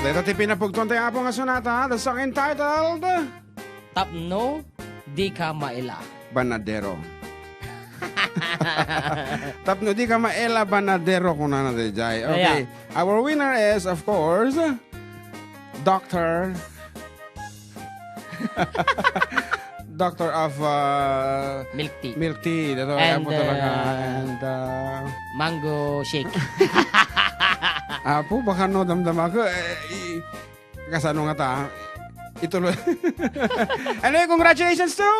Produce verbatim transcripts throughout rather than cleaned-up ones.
Dayta ti pinapugtuan tayo, Apo, nga sonata, the song entitled Tapno Di Ka Maila. Banadero. Tapno di ka maila, banadero, kunana daydiay. Okay. Our winner is, of course, Doctor Doctor of, uh, Milk tea. Milk tea. Dato, And, apo talaga. uh, And, uh, mango shake. Apo, baka no, damdama ko. Eh, i-, kasano nga ta? Ituloy. Anyway, congratulations to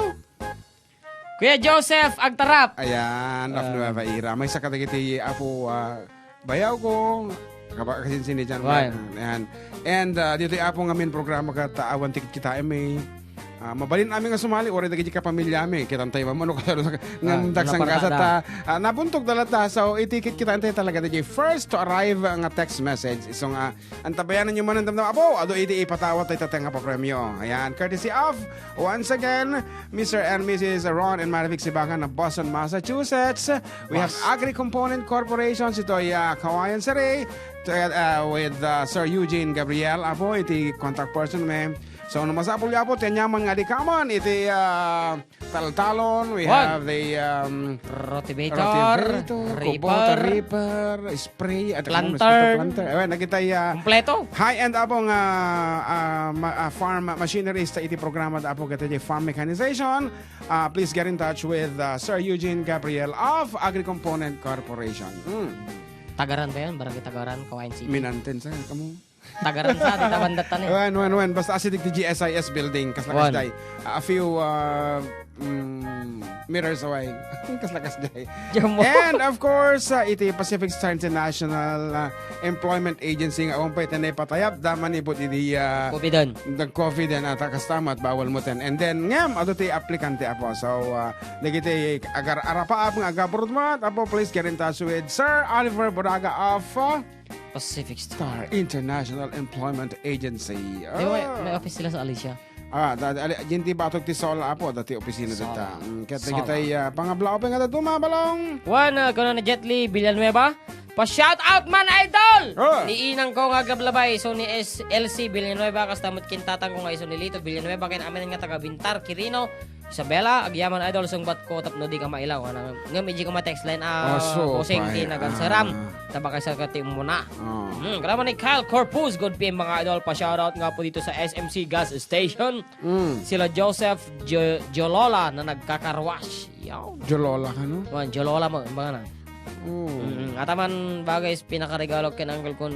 Kuya Joseph Agtarap. Ayan, of Ah. Nueva Eira. Maysa kadagiti apo, ah, bayaw ko, kaba-, kasinsindian. Wan. Ayan. And, ah, ditoy apo nga main programa ket awan ti kitkitaem, eh. Ah, mabalin amin nga sumali, uray dagiti kapamilyami. Kitantay man, ano, kasano sa, Ah, ngem dagsan naparada. Kasat, ah, ah, nabuntog da latta. So, iti kitkitaentayo talaga, dagiti first to arrive nga text message. Isu nga, antabayanan nyo man ang damdam. Apo, adu iti ipatawat tayo tatay nga papremyo. Ayan, courtesy of, once again, Mister and Missus Ron and Marivic Sibakan of Boston, Massachusetts. We have Mas- Agri Component Corporation, sitoy, ah, Kawayan City, to, ah, with, ah, Sir Eugene Gabriel, apo, iti contact person, ma'am. So, no masapul, apo, ti aniaman nga adikaman, iti, ah, taltalon, we Wan. Have the, um, Rotivator, rotivator, reaper, Kubota reaper, spray, at Planter. Mosquito planter. Ayan, nakita ya. Kompleto. High-end, apo, nga, ah, ma-, ah, farm machineries ta iti programa da, apo, ket iti farm mechanization. Ah, please get in touch with, ah, Sir Eugene Gabriel of Agri Component Corporation. Mm. Tagaran ba yan? Barangay Tagaran, Kawayan City. Minanten sa kamo. Tagaran sa, di tabandat tani. Wen, wen, wen. Basta acidic ti G S I S building. Kasla Wen. Kasjay. A few, uh, mm, meters away. Kasla kasjay. Jamo. And of course, uh, iti Pacific Star International, uh, Employment Agency nga umpay ti patayap da manipud idi, uh, Covid-an. Nag-covid-an ata kastamat, bawal mo ten. And then, ngem, adu ti aplikante, apo. So, uh, dagiti agar-, arapaap nga agabroad mat, apo, please get in touch with Sir Oliver Boraga of, uh, Pacific Star. Star International Employment Agency. Di ba may, Ah. may office sila sa Alicia? Ah, da, da, ali, diyan ti batog ti Sol, apo, dati opisina Sol. Dita. Mm, ket Sol. Dagitay, ah, pangablaw pa nga dadu, mabalong. Wan, ah, kuno ni Jet Li Villanueva. Pa-shout out man, idol! Ah. Ni inang ko nga aglablabay, so ni S L C Villanueva, kasta met kintatang ko nga iso ni Lito Villanueva, ken amin nga taga Bintar, Quirino, Isabela, agyaman, idol, sungbat ko tapno di ka mailaw. Ano, ngem, iji ko ma-text line, ah, Aso, bossing, pay, ti nagansaram. Ah. Tabakay sa kati muna. Oh. Hmm, kalaman ni Kyle Corpus, good P M, mga idol. Pa-shoutout nga po dito sa S M C gas station. Mm. Sila Joseph Jo-, Jolola na nagkakarwash. Yaw. Jolola ka, no? Wan, Jolola mo, mga na. Oh. Mm, ataman bagay, pinakaregalo ken uncle kon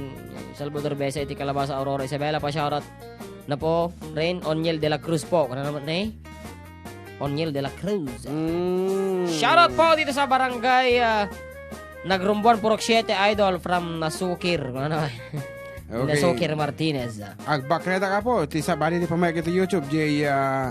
Salvador Besa iti Kalabasa, Aurora, Isabela, pa-shoutout na po, Rain Oniel de la Cruz po. Kana naman ni? Oniel de la Cruz. Mm. Shoutout po dito sa barangay, ah, Nagrumbuan, Purok siete, idol, from Nasukir. Ano? Okay. Nasukir Martinez. Agbakreda ka po. Ti sabali ti pamayag iti YouTube, jay, ah,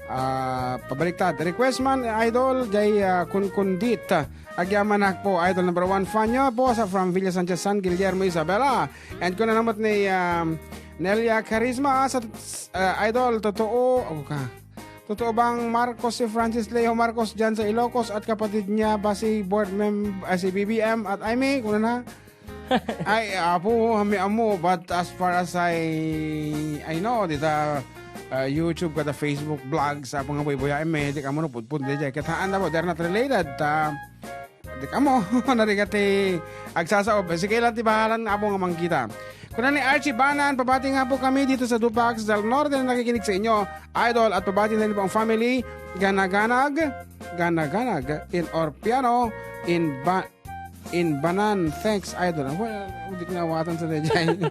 ah, pabaliktad. Request man, idol, jay, ah, kunkundit. Agyamanak po, idol number one fan nyo po sa from Villa Sanchez, San Guillermo, Isabela. And kuna namot ni, um, Nelia Carisma, sa, uh, idol, totoo, oh, ka. Totoo bang Marcos si Francis Leo Marcos dyan sa Ilocos at kapatid niya ba si board mem-, ah, si B B M at Aimee? Kuna na? Ay, apo, hami amo, but as far as I, I know, dita, uh, YouTube kada Facebook vlogs, apo nga buybuyaem, eh, di kamo no pudpud, di jay. Kataan na po, they're not related. Ah, Di kamo, narigat ti agsasao. Sige lang ti bahalan, apo nga mangkita. Kuna ni Archie Banan, pabati nga po kami dito sa Dupax del Norte na nakikinig sa inyo, idol, at pabati na rin po ang family, Ganaganag, Ganaganag, in Orpiano, in Ba-, in Banan. Thanks, idol. Well, hindi ko nawatan sa dayjay.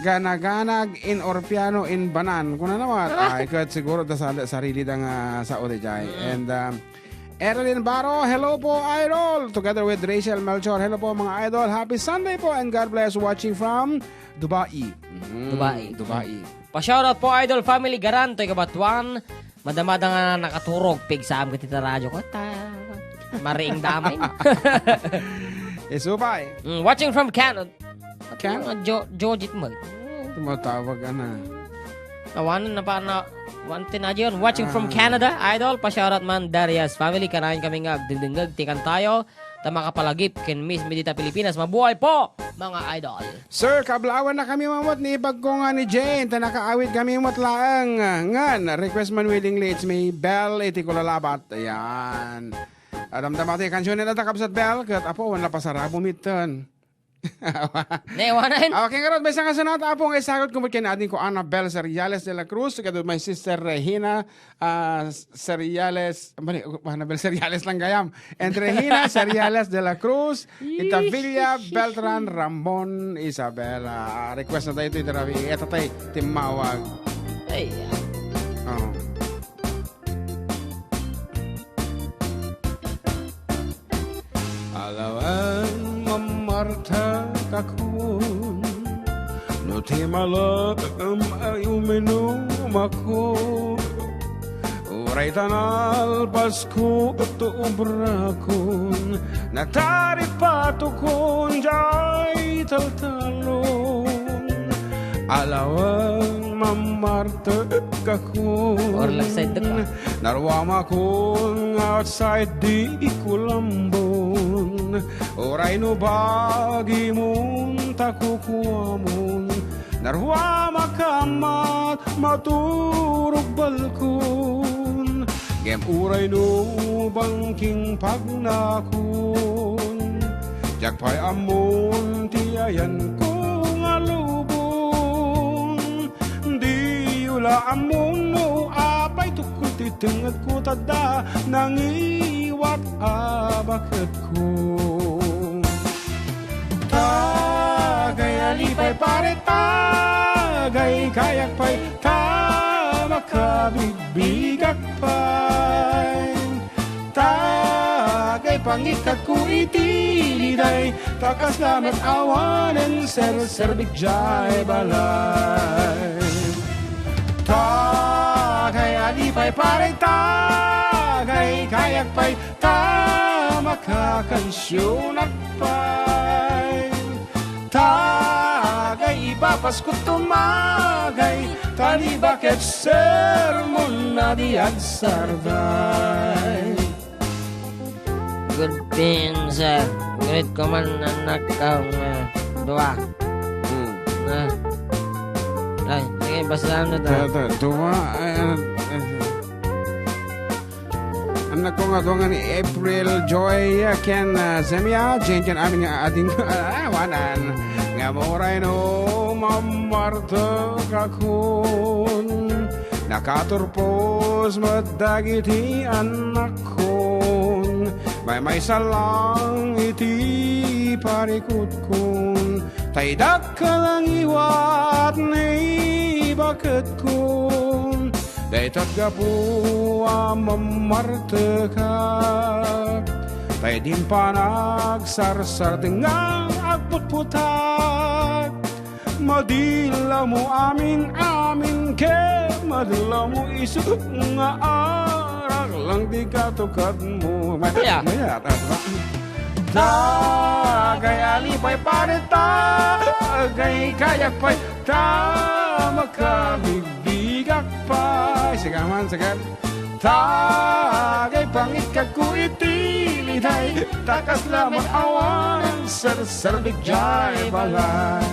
Ganaganag in Orpiano in Banan. Kuna naman, ay, ket siguro da sa-, sarili da nga sao dayjay. Mm. And, um, Erilyn Baro, hello po, idol. Together with Rachel Melchor, hello po, mga idol. Happy Sunday po and God bless. Watching from Dubai. Mm, Dubai. Dubai. Pa-shoutout po, idol family, Garantoy Kabatuan. Madamada nga nakaturog, pigsaam ka ti radyo ko. Ta-, mariing damay. Isupay. Mm, watching from Canada. Canada? Ano, Jo-, Jojit mo. Tumatawag, ana. Awanan na pa na, one ten na yun. Watching from Ah. Canada, idol, pa-shoutout man, Darius family, kanayon kami nga, agdingdingag, tikan tayo, ta makapalagip, ken Miss Medita Pilipinas, mabuhay po! mga idol. Sir, kablaawan na kami mamot ni ibagko nga ni Jane, ta nakaawit kami mamot laeng. Ngan, request man willingly, it's me, Bell, iti Kulalabat. Ayan. Adamdama ti kansiyon na kabsat Bell, ket apo, awan la pasarabo mitten. Newanen. Okay, ngarud, may sanga sunat, apo, nga isagutko met ken adingko Annabel Seriales de la Cruz, ket my sister Regina, ah, Seriales, bali, Annabel Seriales lang gayam. Entre Regina Seriales de la Cruz, Itavilla Beltran Ramon Isabela. Ah, request na tayo ito, ito, Rafi. Ito tayo, timmawag. Ay, ah. Oh. Alaen, mamartekakon, no ti malem ay uminumakon, uray ta nalpasko ti obrakon, nataripatokon jay taltalon. Alaen, mamartekakon. Or left side ka. Naruamakon nga outside di kulambon. Uray no bagimon ta kukuamon. Naruamaka met maturog balkon. Ngem uray no bangking pagnakon. Diak pay ammon ti ayanko nga lubong. Diyo la ammon no apay tukod ti tengngedko ta adda nangiwat a baketko. Tagay a lipay pare, tagay kayak pay, ta makabigbigak pay. Tagay pangikatko iti liday, ta kasla met awanen serserbik jay balay. Tagay a lipay pare, tagay kayak pay, ta makakansionak pay. Tagay ibabasko tumagay, ta ni baket sermon na di agsarday. Good pin, sir. Greet ko man, anak, ka, nga dua. Hmm. Na. Ay, sige, basta ano to? Ta-, ta-, dua, ay, ano, ay, Anak ko nga dua nga ni April Joy, ken, ah, Zemia, Jane, ken amin nga ading, ah, wanan. Nga uray no mamartekakon, nakaturpos met dagiti annakkon. Maymaysa lang iti parikutkon, tay dakkel a ngiwat ni baketkon. Dayta gapu a mamartekak, tay dimpan agsarsardeng nga agputputak. Madila mo amin-amin ket madila mo isu nga arak lang ti katukadmo. Mayat, yeah. Mayat, ah, diba? Tagay a lipay pare, tagay kayak pay, ta makabigbigak pay. Sigaman, sigan. Tagay pangikatko iti liday, ta kasla met awan serserbik jay balay.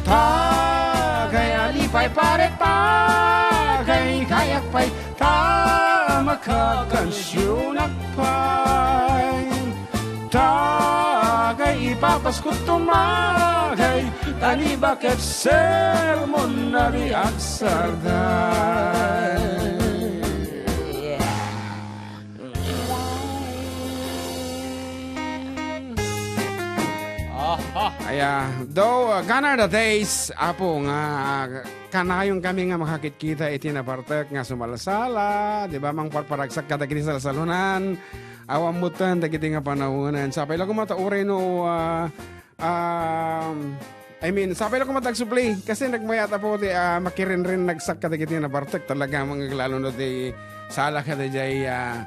Tagay a lipay pare, tagay kayak pay, ta makakansionak pay. Tagay ipapasko tumagay, ta ni baket sermon na di agsarday. Aha. Aya, though, uh, gone are the days, apo, nga kanayon kami nga makakitkita iti nabartek nga sumalsala, di ba, mangparparagsak kadagiti salsalonan. Awan mutten dagiti nga panawen. Sapay la koma ta uray no, ah, um, I mean, sapay la koma ta agsubli. Kasi nagmayat, apo, ti, ah, makirinrin nagsak kadagiti nabartek. Talaga, mangaglalo no ti sala kadaydiay, ah,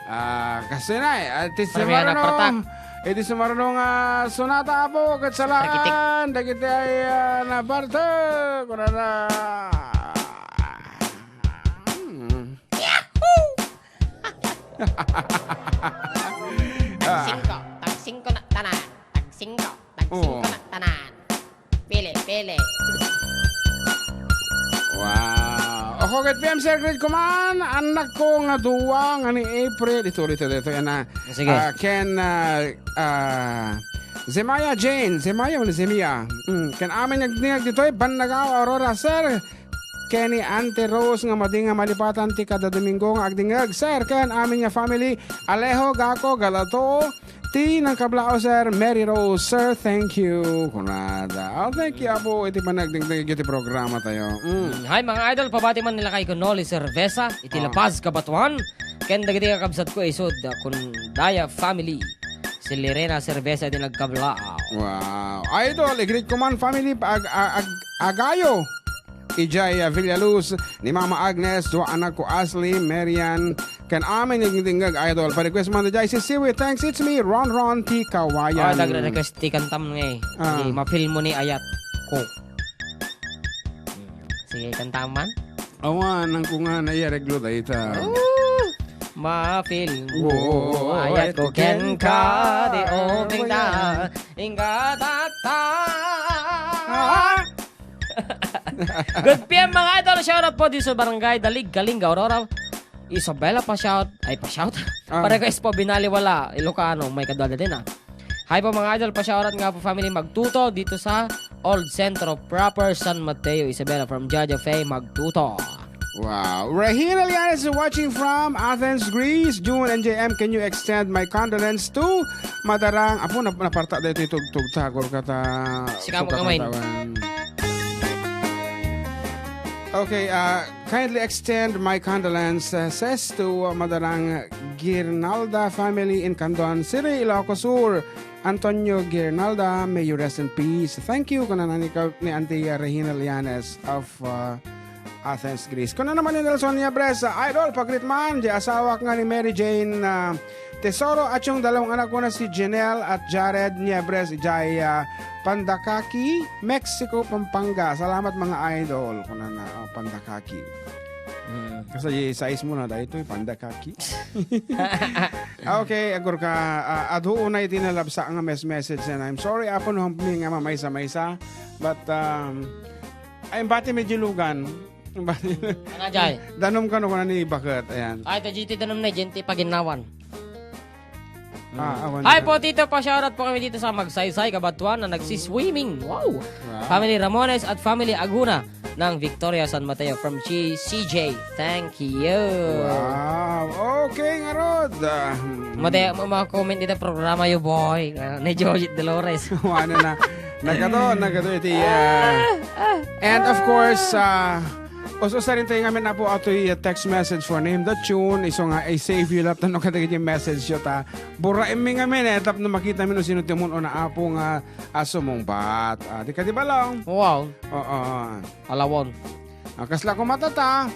ah, kasi na, eh, ah, ti Parang may sumaruno, anak partak. Eh, ti sumaruno nga sonata, apo, ket salaan dagiti ay, ah, nabartek. Kunana. Hmm. Yahoo! Ah. Tagsingko, tagsingko na tanan. Tagsingko, Ako ket P M Sir, greet ko man, anak ko nga dua nga ni April. Ituloy ta dito, yan na. Sige. Ah, ken, ah, ah, Zemaya Jane, Zemaya wenno Zemia. Mm, ken amin nga agdingag ditoy, Bannagao, Aurora, sir. Ken ni Auntie Rose nga madi nga malipatan ti kada Domingo nga agdingag, sir. Ken amin nga family, Alejo, Gako, Galato, ti nangkablaaw, sir, Mary Rose, sir, thank you. Kunada. Oh, thank you, Apo, iti panagdingding iti programa tayo. Mm. Mm, hi, mga idol, pabati man nila kay Noli Cerveza, iti Ah. La Paz, Cabatuan. Ken dagiti kakabsat ko, isud, ah, kun Daya family. Si Lirena Cerveza iti nagkablaaw. Wow. Idol, i-greet ko man family, ag-, ag-, ag-, agayo. Ijay, ah, Villaluz, ni Mama Agnes, dua anak ko, Ashley, Marian, ken amin nga agdingdingag, idol. Pa-request man, Jay, si Siwi, thanks, it's me, Ron Ron, ti Kawayan. Oh, nagre-request ti kantam nga eh. Ah. Di, mafeel mo ni ayat ko. Sige, kantam man. Awan, ang kunga na iareglo dayta. Oh, mafeel mo, Oh, ayat ko ken ka, di obing na, ingga tata. Ah. Good P M, mga idol. Shoutout po dito sa Barangay Dalig, Kalinga, Aurora. Isabela, pa-shout. Ay, pa-shout. Ah. Pa-request po, Binaliwala, Ilocano. May kadwada din, ah. Hi po, mga idol. Pa-shoutout nga po, family Magtuto dito sa Old Centro Proper, San Mateo, Isabela. From Jaja Faye Magtuto. Wow. Rahina Lianes is watching from Athens, Greece. June and J M, can you extend my condolence to Madarang? Apo, nap-, naparta dito itugtog ta, agor ka ta. Sika mo kamay. Okay, uh, kindly extend my condolences to, uh, Madarang Girnalda family in Candon City, Ilocos Sur. Antonio Girnalda, may you rest in peace. Thank you, kunana ni ka-, ni Auntie Regina Lianes of, uh, Athens, Greece. Kuna naman ni Nelson Niebres, uh, idol, pagrit man, di asawak nga ni Mary Jane, uh, Tesoro, atsong dalawang anak ko na si Janelle at Jared Niebres, ijay, ah, Pandakaki, Mexico, Pampanga. Salamat, mga idol. Kuna na, oh, Pandakaki. Mm. Kasi size mo na dahil ito, eh, Pandakaki. Okay, agor ka, ah, adu na iti nalabsa nga mes-, message na. I'm sorry, apo, no, nga mamaysa-maysa. But, um, ay, bati medyo lugan. Bati. Ano, Jay? Danom ka no, kuna ni baket. Ayan. Ay, ito, G T, danom na, G T, paginnawan. Ah, awan Hi ka. Po, Tito. Pa-shoutout po kami dito sa Magsaysay, Cabatuan na nagsiswimming. Wow! Wow. Family Ramones at Family Aguna ng Victoria, San Mateo from G-, C J. Thank you. Wow. Okay, ngarod. Ah, hmm. Mate, ma-, ma-comment dito programa yo, boy. Ah, ni George Dolores. Ano na? Nagkato, nagkato iti, ah. Ah, ah, And of ah. Course, ah, Us-usarin tayo ngamin, Apo, atoy text message for Name the Tune. Isu nga, I save you lahat no kadagiti message yo ta. Buraem mi ngamin, eh, tapno makita mi no sino ti mun-una, Apo, nga, ah, sumungbat. Ah, di ka di balong? Wow. Oo. Alawon. Ah, kasla ko matata,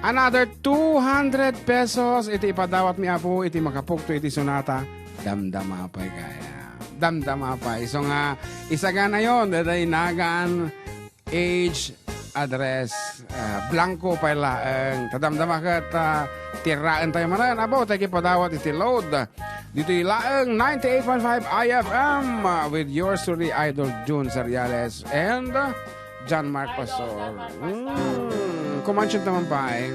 another two hundred pesos iti ipadawat mi, Apo, iti makapugto iti sonata. Damdama pay kaya. Damdama pay. So nga, isagana yon, daday nagan, age, address, ah, blanco pay laeng. Ta damdama ket, ah, tiraen tayo manen. Apo, tayo padawat iti load. Ditoy laeng ninety-eight point five I F M, ah, with yours truly, Idol Jun Seriales and, ah, John Mark Pastor. Mm, kumansion taman pay.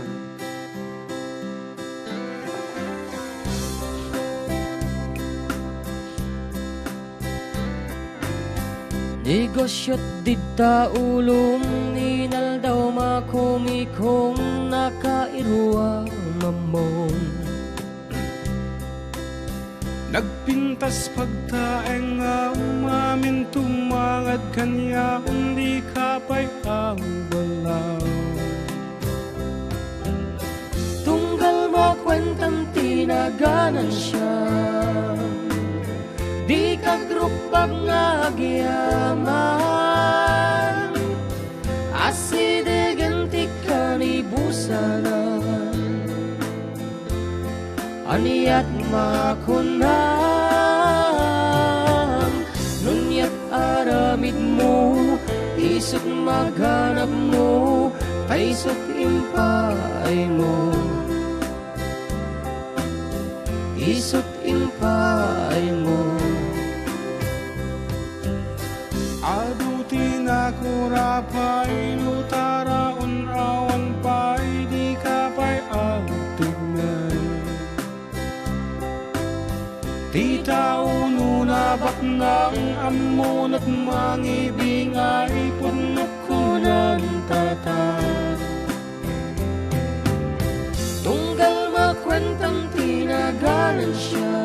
Negosiot dita ulom, inaldaw makumikom, nakairuam ammom. Nagpintas pagtaeng nga umamin tumangad kaniak, dika pay aubalaw. Tunggal makuentam ti naganansiam, dika agrukbak nga agyaman. Asidegen ti kanibusanan. Aniat makunam, nuniat aramidmo, isut maganapmo, ta isut impaaymo. Isut impaaymo. Adu ti nakurapay, no taraon awan pay Nang ammo met mangibingay pudno kunan tata. Tunggal makuentam ti naganan siya,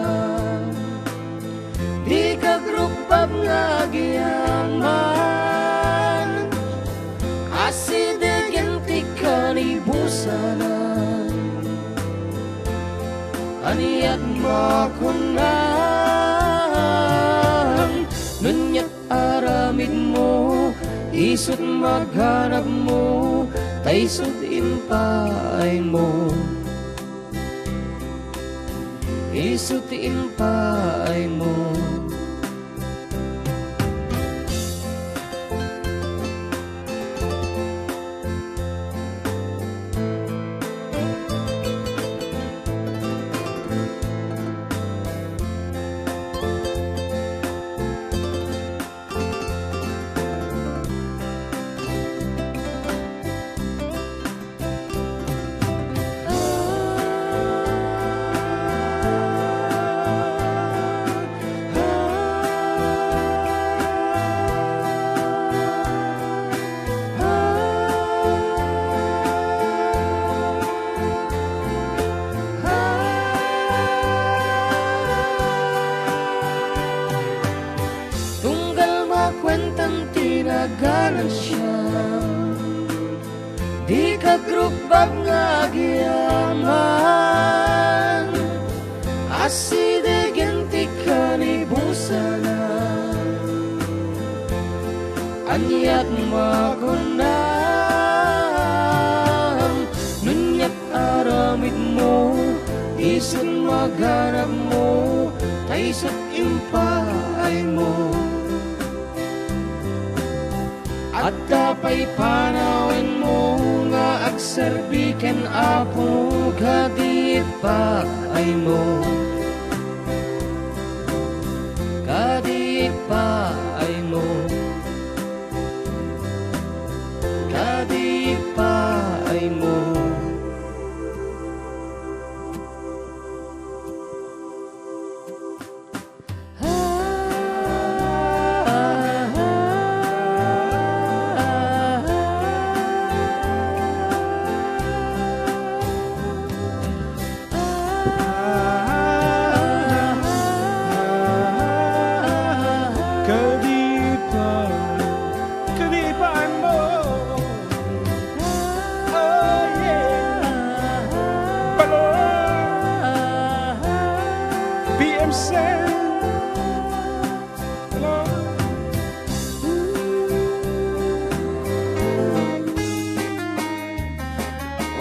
di kagrupab nga agiyaman. Asidegen ti kanibusanan. Aniat makunam, nuniat aramidmo, isut maganabmo, ta isut impaaymo. Isut impaaymo. Tunggal makuentam ti naganan siya, di kagrupab nga agiyaman, asidegen ti kanibusanan. Aniat makunam, nuniat aramidmo, isut maganabmo, ta isut impaaymo. Adda pay panawenmo nga agserbi ken Apo, kadi impaaymo. Kadi impaaymo. Kadi impaaymo. Kadi pa, kadi pa mo. Oh, yeah. Balon. P M Sen.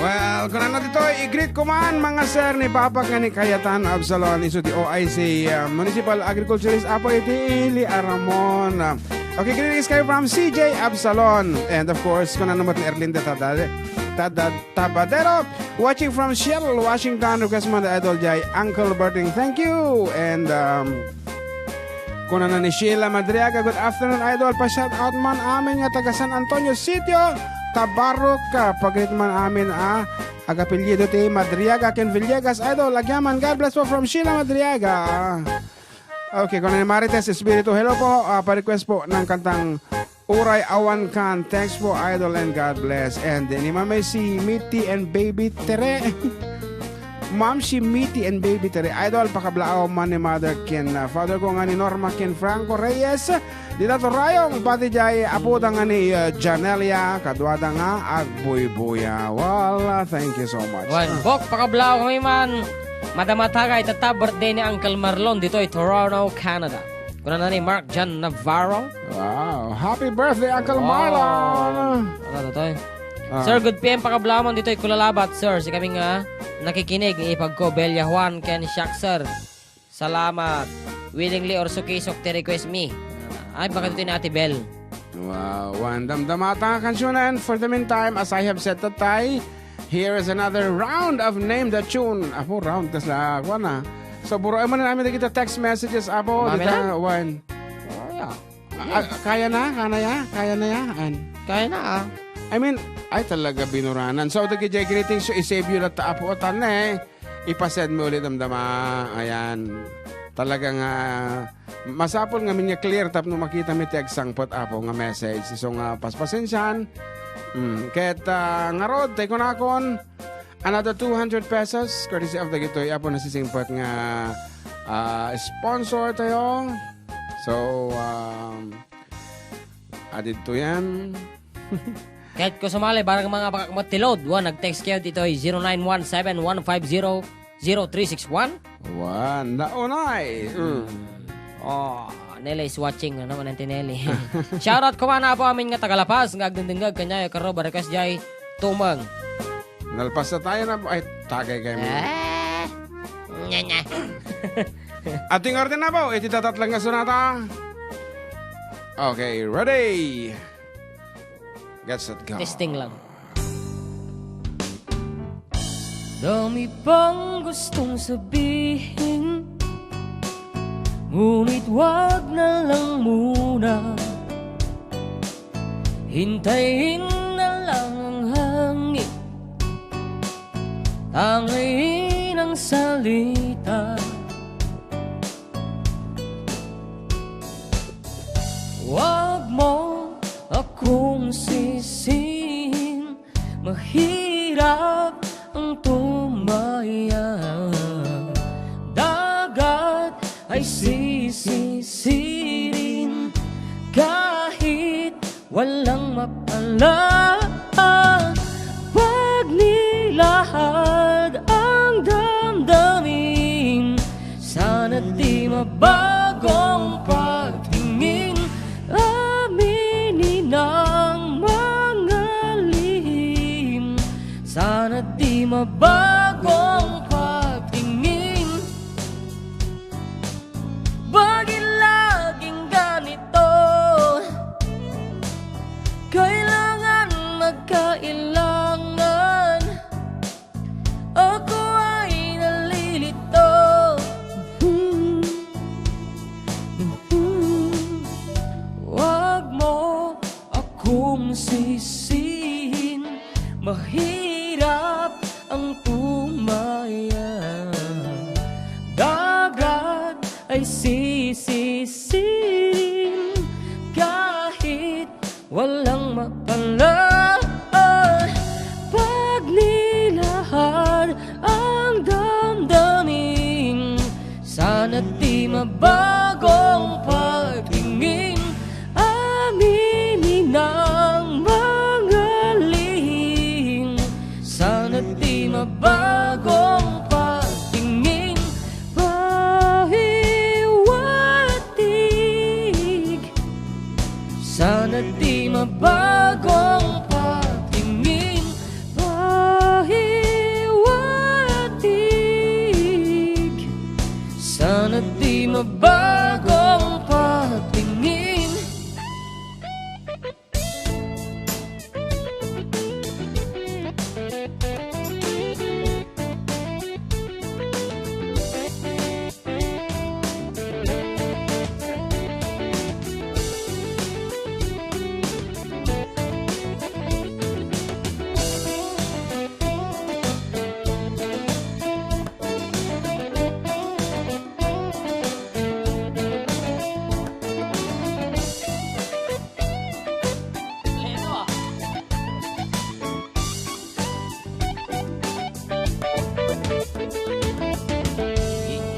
Well, kunana ditoy, i-greet ko man, mga sir, ni Papak nga ni Kayatan Absalon, isu ti O I C, uh, Municipal Agriculturist Apo iti Ili Aramon. Uh, okay, greetings kayo from C J Absalon. And of course, kunana met ni Erlinda Tada-, Tada-, Tabadero, watching from Seattle, Washington. Request man, Idol Jai, Uncle Berting. Thank you. And, um, Kunana ni Sheila Madriaga, "Good afternoon, Idol. Pa-shout out man amin nga taga San Antonio Sitio, Tabarrok, ah, pagriet man amin, ah, agapelyido ti Madriaga ken Villegas, Idol. Agyaman, God bless po from Sheila Madriaga." Okay, kunana ni Marites Espiritu, "Hello po, ah, pa-request po ng kantang Uray Awan Kan." Thanks po, Idol, and God bless. And ni Mamay si Mitty and Baby Tere. Ma'am, si Mitty and Baby Tere. Idol, pakablaaw man ni Mother ken, uh, Father ko nga ni Norma ken Franco Reyes. Dita Torayong, pati jay apoda nga ni, uh, Janelia, kaduada nga agbuybuya. Well, uh, thank you so much. Wen, Bok, pakablaaw kami man. Madamata nga itata birthday ni Uncle Marlon ditoy Toronto, Canada. Kunana ni Mark John Navarro. Wow. Happy birthday, Uncle Wow. Marlon! Ano to, eh? Ah. Sir, good P M, pakablaaw man ditoy Kulalabat, sir. Sikami nga nakikinig, ipagko, Belia Juan, ken siak, sir. Salamat. Willingly or sukisok ti request mi. Ay, baka dito ni Ate Bel. Wow, wan damdamata nga kansionan. For the meantime, as I have said, tatay, here is another round of Name the Tune. Apo, round, kasla, kuwan na. So, buruan man namin dagiti text messages, apo, Mami dita, na? Wan. Oh, yeah. Ah, kaya na? Kaya na ya? Kaya na ya? An? Kaya na, ah. I mean, ay, talaga binuranan. So, dagiti greetings, so, i-save you latta, apo, tan, eh. Ipasend mo ulit, damdama. Ayan. Talaga nga masapul ngamin nga clear tapno makitami ti agsangpet, Apo, nga message. Isu nga paspasensian. Mm, ket, ah, ngarud, tay kunakon, another two hundred pesos, courtesy of dagitoy, Apo, nasisingpet nga, ah, sponsor tayo. So, um, adidtoyen. Ket ko sumali, barang mga pakakmat ti load, wen, nag-text kayo ditoy zero nine one seven one five zero zero three six one. Wen, naunay. Mm. Oh, Nelly is watching, ano man ti Nelly. Shoutout ko man, Apo, amin nga taga La Paz, nga agdengdengngeg kaniayo, karo, ba request jay tumeng. Nalpas na tayo na, ay, tagay kayo. Ah, nya, nya. Ating arte na po, iti tatatlang nga sonata. Okay, ready? Get set, go. Testing lang. Dami pang gustong sabihin, ngunit wag na lang muna. Hintayin na lang ang hangin, tangayin ang salita. Wag mo akong sisihin, mahirap ang tumaya. Dagat ay sisisirin kahit walang mapala. Pag nilahad ang damdamin, sana di mabagong pagtingin. Aminin ang mga lihim, sana di mabagong pagtingin. Bakit laging ganito? Kailangan magkailangan. Ako ay nalilito. Wag mo akong sisihin. Mahirap ang tumaya. Dagat ay sisisirin kahit walang mapala. Pag nilahad ang damdamin, sana di mabagong pagtingin. Aminin ang mga lihim, sana di mabagong pagtingin. Pahiwatig, sana di mabagong pagtingin. Pahiwatig, sana di mabagong pagtingin.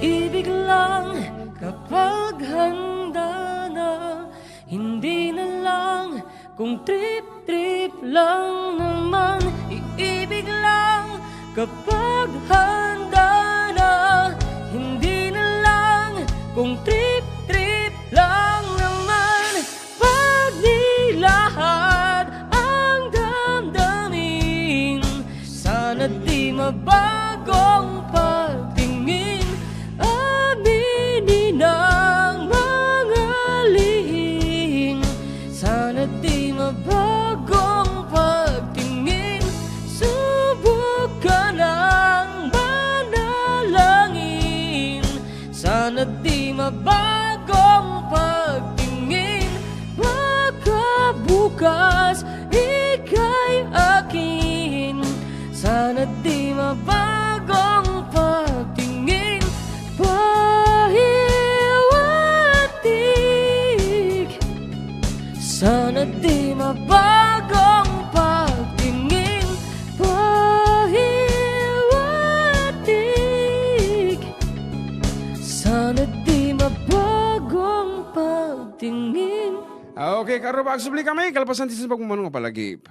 Ibig lang kapag handa na, hindi na lang kung trip-trip lang naman. Iibig lang kapag handa na, hindi na lang kung trip-trip lang naman. Pag nilahad ang damdamin, sana di mabagong pagtingin. Aminin ang mga lihim, sana di mabagong pagtingin. Subukan ang manalangin, sana di mabagong pagtingin. Baka bukas ika'y akin, sana di mabagong pagtingin. Pahit Bagong pagtingin, pahiwatig. Sana di mabagong pagtingin. Ah, okay, karubag, subli kami, kalpasan ti simbag mo nga palagip.